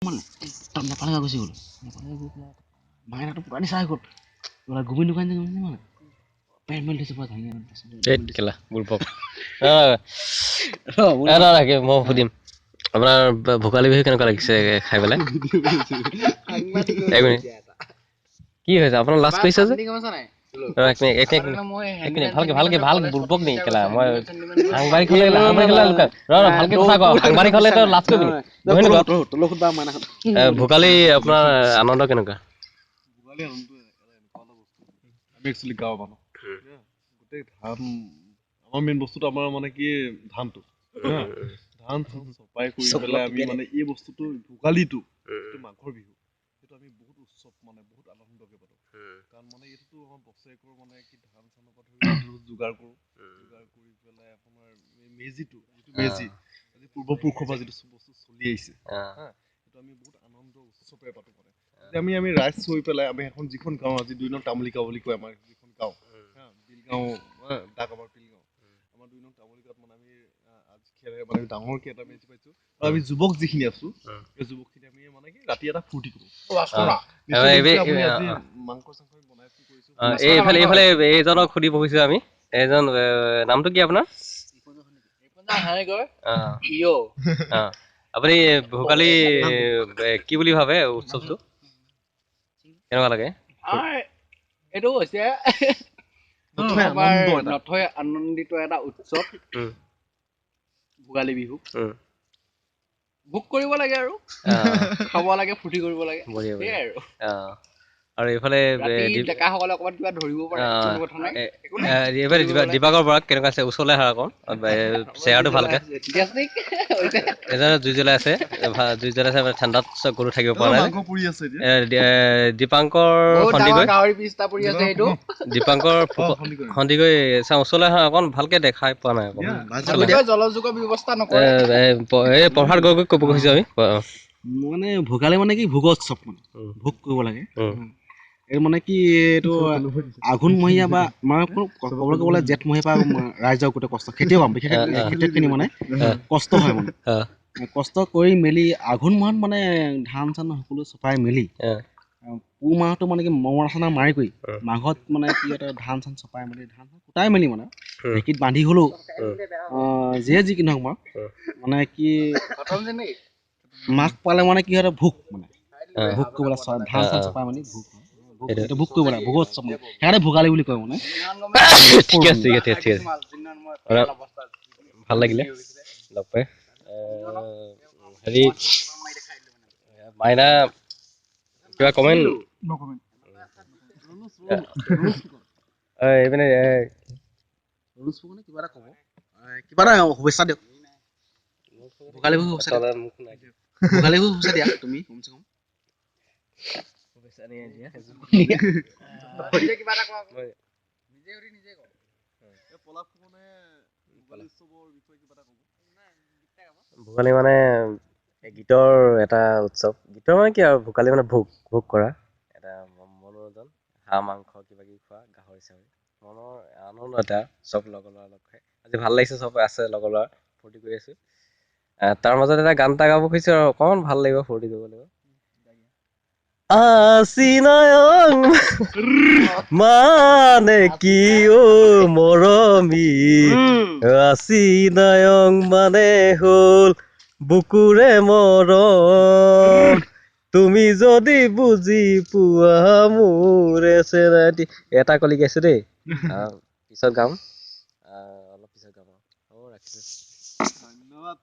মানে তাত নেপালী গাঁও গুচি গ'লোঁ। নেপালী গাঁও গৈ পেলাই মাইনাটো পূৰা নিচা হৈ গ'ল। গোবিন্দ দোকান যে মানে পেণ্ট মেলি থৈছে পুৰা। ধেত কেলা বুৰ্বক। মই সুধিম, আপোনাৰ ভোগালী বিহু কেনেকুৱা লাগিছে খাই পেলাই? এক মিনিট, কি হৈছে? আপোনাৰ লাজ কৰিছে যে। এক মিনিট, এক মিনিট, এক মিনিট, ভালকে ভালকে ভাল। বুৰ্বক নেকি কেলা? মই সাংবাদিক হ'লে, সাংবাদিক হ'লে ৰ, ভালকে কথা কওঁ। সাংবাদিক হ'লে তই লাজ কৰিবি? ভোগালী আপোনাৰ আনন্দ কেনেকুৱা? ভোগালী আনন্দ এনেকুৱা এটা বস্তু, আমি একচুৱেলি গাঁৱৰ মানুহ। গোটেই ধান আমাৰ মেইন বস্তুটো, আমাৰ মানে কি ধানটো, ধান চান চপাই কৰি পেলাই আমি মানে এই বস্তুটো ভোগালীটো, যিটো মাঘৰ বিহু, সেইটো আমি বহুত উৎসৱ মানে বহুত আনন্দকে পাতোঁ। কাৰণ মানে এইটোতো আমাৰ বছৰেকৰ মানে কি ধান চানৰ পৰা ধৰি যোগাৰ কৰোঁ, যোগাৰ কৰি পেলাই আপোনাৰ মেজিটো, যিটো মেজি আজি পূৰ্বপুৰুষৰ পৰা যিটো বস্তু চলি আহিছে, সেইটো আমি বহুত আনন্দ উৎসৱেৰে পাতোঁ। মানে আমি ৰাইজ হৈ পেলাই আমি এখন যিখন গাঁও, আজি 2 নং তামুলী গাঁও বুলি কয়, আমাৰ যিখন গাঁও বিলগাঁও ডাক, আমাৰ বিলগাঁও, আমাৰ 2 নং তামুলী গাঁৱত মানে আমি আজি মানে ডাঙৰকে এটা মেজি পাইছোঁ। আৰু আমি যুৱক যিখিনি আছো, এই যুৱকখিনি আমি মানে কি ৰাতি এটা ফূৰ্তি কৰোঁ। মাংস চাংস বনাইছো কৰিছো। এইফালে এইফালে এইজনক সুধি বহিছো আমি। এইজন, নামটো কি আপোনাৰ? আপুনি ভোগালী কি বুলি ভাবে? উৎসৱটো কেনেকুৱা লাগে? এইটো হৈছে নথৈ আনন্দিত এটা উৎসৱ ভোগালী বিহু। ভোগ কৰিব লাগে আৰু খাব লাগে, ফূৰ্তি কৰিব লাগে, সেয়াই আৰু। আৰু এইফালে ডেকাসকলে অকণমান কিবা ধৰিব পাৰে, কোনো কথা নাই। এইফালে দিবাকৰ বৰাক কেনেকুৱা আছে? ওচৰলৈ আহা অকণ, চেয়াৰটো ভালকে। এজনে জুই জ্বলাই আছে, জুই জ্বলাই আছে, ঠাণ্ডাত গৰু থাকিব পৰা নাই। দীপাংকৰ সন্দিকৈ, দীপাংকৰ সন্দিকৈ, চাওঁ ওচৰলৈ আহা অকণ, ভালকে দেখাই পোৱা নাই অকণ। এই প্ৰভাত গগৈক ক'ব খুজিছোঁ আমি। মানে ভোগালী মানে কি ভোগৰ উৎসৱ, মানে ভোগ কৰিব লাগে। এই মানে কি এইটো আঘোণমহীয়া বা মানে ক'বলৈ গ'লে জেঠমহীয়া পৰা ৰাইজৰ গোটেই কষ্ট, খেতিয়ক বিশেষকৈ খেতিয়কখিনি মানে কষ্ট হয়, মানে কষ্ট কৰি মেলি আঘোণ মাহত মানে ধান চান সকলো চপাই মেলি পুহ মাহটো মানে কি মৰণা চৰণা মাৰি কৰি মাঘত মানে কি এটা ধান চান চপাই মেলি ধান কুটাই মেলি মানে ঢেঁকীত বান্ধি হ'লেও যিয়ে যি কি নহওক বাৰু মানে কি মাঘ পালে মানে কি হয় ভোগ, মানে ভোগ কৰিব লাগে, ধান চান চপাই মানে ভোগ ভোগ কৰিব লাগে, ভোগৰ উৎসৱ মানে সেইকাৰণে ভোগালী বুলি কয় মানে। ঠিক আছে, ঠিক আছে, ঠিক আছে, ভাল লাগিলে লগ পাই। হেৰি মাইনা, কিবা কমেণ্ট? এইপিনে কিবা এটা ক'ব, কিবা এটা শুভেচ্ছা দিয়ক, ভোগালী বিহু শুভেচ্ছা, ভোগালী বিহু শুভেচ্ছা দিয়া তুমি কমচে কম। ভোগালী মানে গীতৰ এটা উৎসৱ। গীতৰ মানে কি আৰু, ভোগালী মানে ভোগ, ভোগ কৰা এটা মনোৰঞ্জন, হাঁহ মাংস কিবা কিবি খোৱা, গাহৰি চাহৰি, মনৰ আনন্দ এটা। চব লগৰ ল'ৰা লগ খাই আজি ভাল লাগিছে, চব আছে লগৰ ল'ৰা, ফূৰ্তি কৰি আছোঁ। তাৰ মাজত এটা গান এটা গাব খুজিছোঁ আৰু অকণমান ভাল লাগিব, ফূৰ্তি কৰিব লাগিব। আচিনায়ং মানে কি অ মৰমী, আচিনায়ং মানে হ'ল বুকুৰে মৰম, তুমি যদি বুজি পোৱা মোৰে চেনাইটি। এটা কলি গাইছো দেই, পিছত গাম, অলপ পিছত গাম। হ'ব, ৰাখিছোঁ, ধন্যবাদ।